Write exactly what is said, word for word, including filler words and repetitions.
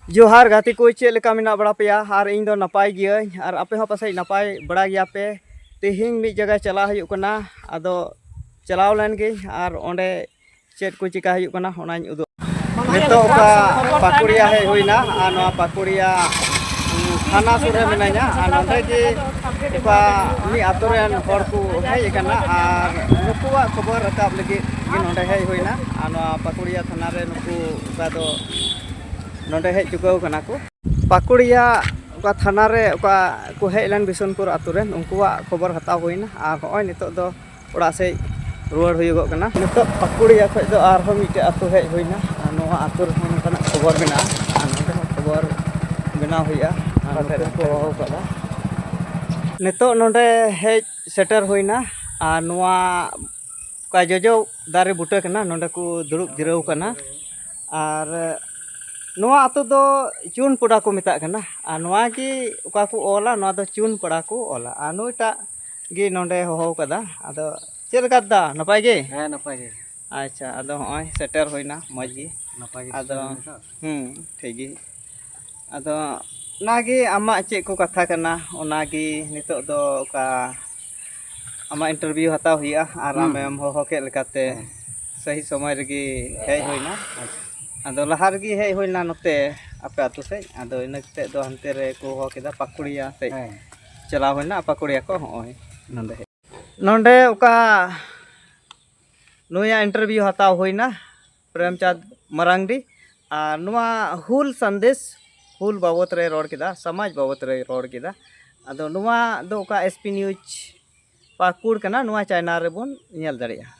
ᱡᱚᱦᱟᱨ ᱜᱟᱛᱮ ᱠᱚ, ᱪᱮᱫ ᱞᱮᱠᱟ ᱢᱮᱱᱟᱜ ᱵᱟᱲᱟ ᱯᱮᱭᱟ? ᱟᱨ ᱤᱧ ᱫᱚ ᱱᱟᱯᱟᱭ ᱜᱤᱭᱟᱹᱧ, ᱟᱨ ᱟᱯᱮ ᱦᱚᱸ ᱯᱟᱥᱮᱡ ᱱᱟᱯᱟᱭ ᱵᱟᱲᱟ ᱜᱮᱭᱟ ᱯᱮ᱾ ᱛᱮᱦᱮᱧ ᱢᱤᱫ ᱡᱟᱭᱜᱟ ᱪᱟᱞᱟᱣ ᱦᱩᱭᱩᱜ ᱠᱟᱱᱟ, ᱟᱫᱚ ᱪᱟᱞᱟᱣ ᱞᱮᱱ ᱜᱤᱧ ᱟᱨ ᱚᱸᱰᱮ ᱪᱮᱫ ᱠᱚ ᱪᱮᱠᱟ ᱦᱩᱭᱩᱜ ᱠᱟᱱᱟ ᱚᱱᱟᱧ ᱩᱫᱩᱜ᱾ ᱱᱤᱛᱚᱜ ᱚᱠᱟ ᱯᱟᱠᱩᱲᱤᱭᱟ ᱦᱮᱡ ᱦᱩᱭᱱᱟ, ᱟᱨ ᱱᱚᱣᱟ ᱯᱟᱠᱩᱲᱤᱭᱟ, ᱩᱸ, ᱛᱷᱟᱱᱟ ᱥᱩᱨ ᱨᱮ ᱢᱤᱱᱟᱹᱧᱟ, ᱟᱨ ᱱᱚᱸᱰᱮ ᱜᱮ ᱚᱠᱟ ᱢᱤᱫ ᱟᱛᱳ ᱨᱮᱱ ᱦᱚᱲ ᱠᱚ ᱦᱮᱡ ᱟᱠᱟᱱᱟ, ᱟᱨ ᱱᱩᱠᱩᱣᱟᱜ ᱠᱷᱚᱵᱚᱨ ᱨᱟᱠᱟᱵ ᱞᱟᱹᱜᱤᱫ ᱜᱮ ᱱᱚᱸᱰᱮ ᱦᱮᱡ ᱦᱩᱭᱱᱟ᱾ ᱟᱨ ᱱᱚᱣᱟ ᱯᱟᱠᱩᱲᱤᱭᱟ ᱛᱷᱟᱱᱟ ᱨᱮ ᱱᱩᱠᱩ ᱚᱠᱟ ᱫᱚ ᱱᱚᱸᱰᱮ ᱦᱮᱡ ᱪᱩᱠᱟᱹᱣ ᱠᱟᱱᱟ ᱠᱚ᱾ ᱯᱟᱠᱩᱲᱤᱭᱟ ᱚᱠᱟ ᱛᱷᱟᱱᱟ ᱨᱮ ᱚᱠᱟ ᱠᱚ ᱦᱮᱡ ᱞᱮᱱ ᱵᱤᱥᱩᱱᱯᱩᱨ ᱟᱛᱳ ᱨᱮᱱ, ᱩᱱᱠᱩᱣᱟᱜ ᱠᱷᱚᱵᱚᱨ ᱦᱟᱛᱟᱣ ᱦᱩᱭᱱᱟ, ᱟᱨ ᱦᱚᱸᱜᱼᱚᱭ ᱱᱤᱛᱚᱜ ᱫᱚ ᱚᱲᱟᱜ ᱥᱮᱫ ᱨᱩᱣᱟᱹᱲ ᱦᱩᱭᱩᱜᱚᱜ ᱠᱟᱱᱟ᱾ ᱱᱤᱛᱚᱜ ᱯᱟᱠᱩᱲᱤᱭᱟ ᱠᱷᱚᱡ ᱫᱚ ᱟᱨᱦᱚᱸ ᱢᱤᱫᱴᱮᱡ ᱟᱛᱳ ᱦᱮᱡ ᱦᱩᱭᱱᱟ, ᱟᱨ ᱱᱚᱣᱟ ᱟᱛᱳ ᱨᱮᱦᱚᱸ ᱱᱚᱝᱠᱟᱱᱟᱜ ᱠᱷᱚᱵᱚᱨ ᱢᱮᱱᱟᱜᱼᱟ, ᱟᱨ ᱱᱚᱸᱰᱮ ᱦᱚᱸ ᱠᱷᱚᱵᱚᱨ ᱵᱮᱱᱟᱣ ᱦᱩᱭᱩᱜᱼᱟ, ᱟᱨ ᱱᱚᱛᱮ ᱨᱮᱠᱚ ᱦᱚᱦᱚ ᱟᱠᱟᱫᱟ᱾ ᱱᱤᱛᱚᱜ ᱱᱚᱸᱰᱮ ᱦᱮᱡ ᱥᱮᱴᱮᱨ ᱦᱩᱭᱱᱟ, ᱟᱨ ᱱᱚᱣᱟ ᱚᱠᱟ ᱡᱚᱡᱚ ᱫᱟᱨᱮ ᱵᱩᱴᱟᱹ ᱠᱟᱱᱟ, ᱱᱚᱸᱰᱮ ᱠᱚ ᱫᱩᱲᱩᱵ ᱡᱤᱨᱟᱹᱣ ᱠᱟᱱᱟ᱾ ᱟᱨ ᱱᱚᱣᱟ ᱟᱛᱳ ᱫᱚ ᱪᱩᱱᱯᱚᱲᱟ ᱠᱚ ᱢᱮᱛᱟᱜ ᱠᱟᱱᱟ, ᱟᱨ ᱱᱚᱣᱟ ᱜᱮ ᱚᱠᱟ ᱠᱚ ᱚᱞᱟ, ᱱᱚᱣᱟ ᱫᱚ ᱪᱩᱱᱯᱟᱲᱟ ᱠᱚ ᱚᱞᱟ᱾ ᱟᱨ ᱱᱩᱭᱴᱟᱜ ᱜᱮ ᱱᱚᱸᱰᱮ ᱦᱚᱦᱚ ᱠᱟᱫᱟ᱾ ᱟᱫᱚ ᱪᱮᱫ ᱞᱮᱠᱟ ᱫᱟ, ᱱᱟᱯᱟᱭ ᱜᱮ? ᱦᱮᱸ, ᱱᱟᱯᱟᱭ ᱜᱮ᱾ ᱟᱪᱪᱷᱟ, ᱟᱫᱚ ᱦᱚᱸᱜᱼᱚᱭ ᱥᱮᱴᱮᱨ ᱦᱩᱭᱱᱟ, ᱢᱚᱡᱽ ᱜᱮ᱾ ᱱᱟᱯᱟᱭ ᱜᱮ ᱟᱫᱚ ᱥᱮᱴᱮᱨ ᱦᱩᱭᱱᱟ ᱛᱚ? ᱦᱩᱸ, ᱴᱷᱤᱠ ᱜᱮ᱾ ᱟᱫᱚ ᱚᱱᱟᱜᱮ ᱟᱢᱟᱜ ᱪᱮᱫ ᱠᱚ ᱠᱟᱛᱷᱟ ᱠᱟᱱᱟ, ᱚᱱᱟᱜᱮ ᱱᱤᱛᱚᱜ ᱫᱚ ᱚᱠᱟ ᱟᱢᱟᱜ ᱤᱱᱴᱟᱨᱵᱷᱤᱭᱩ ᱦᱟᱛᱟᱣ ᱦᱩᱭᱩᱜᱼᱟ, ᱟᱨ ᱦᱩᱸ᱾ ᱟᱢᱮᱢ ᱦᱚᱦᱚ ᱠᱮᱫ ᱞᱮᱠᱟᱛᱮ ᱦᱮᱸ᱾ ᱥᱟᱹᱦᱤ ᱥᱚᱢᱚᱭ ᱨᱮᱜᱮ ᱦᱮᱡ ᱦᱩᱭᱱᱟ᱾ ᱟᱪᱪᱷᱟ᱾ ᱟᱫᱚ ᱞᱟᱦᱟ ᱨᱮᱜᱮ ᱦᱮᱡ ᱦᱩᱭ ᱞᱮᱱᱟ ᱱᱚᱛᱮ ᱟᱯᱮ ᱟᱹᱛᱩ ᱥᱮᱫ, ᱟᱫᱚ ᱤᱱᱟᱹ ᱠᱟᱛᱮᱫ ᱫᱚ ᱦᱟᱱᱛᱮ ᱨᱮ ᱠᱚ ᱦᱚᱦᱚ ᱠᱮᱫᱟ ᱯᱟᱠᱩᱲᱤᱭᱟ ᱥᱮᱫ ᱦᱮᱸ᱾ ᱪᱟᱞᱟᱣ ᱦᱩᱭᱱᱟ, ᱟᱨ ᱯᱟᱠᱩᱲᱤᱭᱟ ᱠᱚ ᱦᱚᱸᱜᱼᱚᱭ ᱱᱚᱸᱰᱮ ᱦᱮᱡ᱾ ᱱᱚᱸᱰᱮ ᱚᱠᱟ ᱱᱩᱭᱟᱜ ᱤᱱᱴᱟᱨᱵᱷᱤᱭᱩ ᱦᱟᱛᱟᱣ ᱦᱩᱭᱱᱟ, ᱯᱨᱮᱢᱪᱟᱸᱫᱽ ᱢᱟᱨᱟᱝᱰᱤ, ᱟᱨ ᱱᱚᱣᱟ ᱦᱩᱞ ᱥᱟᱸᱫᱮᱥ, ᱦᱩᱞ ᱵᱟᱵᱚᱛ ᱨᱮ ᱨᱚᱲ ᱠᱮᱫᱟ, ᱥᱚᱢᱟᱡᱽ ᱵᱟᱵᱚᱛ ᱨᱮ ᱨᱚᱲ ᱠᱮᱫᱟ᱾ ᱟᱫᱚ ᱱᱚᱣᱟ ᱫᱚ ᱚᱠᱟ ᱮᱥ ᱯᱤ ᱱᱤᱭᱩᱡᱽ ᱯᱟᱹᱠᱩᱲ ᱠᱟᱱᱟ, ᱱᱚᱣᱟ ᱪᱮᱱᱮᱞ ᱨᱮᱵᱚᱱ ᱧᱮᱞ ᱫᱟᱲᱮᱭᱟᱜᱼᱟ᱾